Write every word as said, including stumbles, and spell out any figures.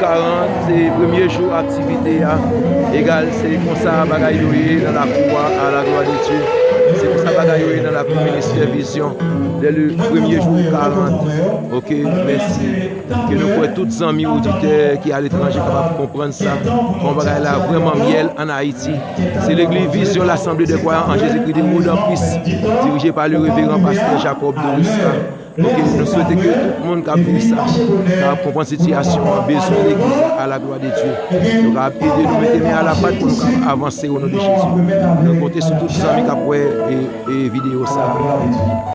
Karant, se premye jou aktivite a. Egal, se konsa bagay yo ye nan lakou a, à la gloire de Dieu. Se konsa bagay yo ye nan lakou ministè vizyon. Dès le premye jou karant. Ok, mèsi. Ke nou kwè tout zanmi oditè ki aletranje kapab konprann sa. Kòman bagay la vrèman myèl ann Ayiti. Se legliz Vizyon Lasanble dè Kwayan an Jezikri de Modanpris, dirije pa le reveran pastè Jacob Dorisca. Ok, nou swete ke tout moun k ap viv sa, k ap konprann sitiyasyon an, bezwen legliz la, à la gloire de Dieu. Yo kapab ede nou mete men a la pat pou nou kapab avanse o non de Jezi. Nou konte sou tout zanmi k ap wè e, e videyo sa.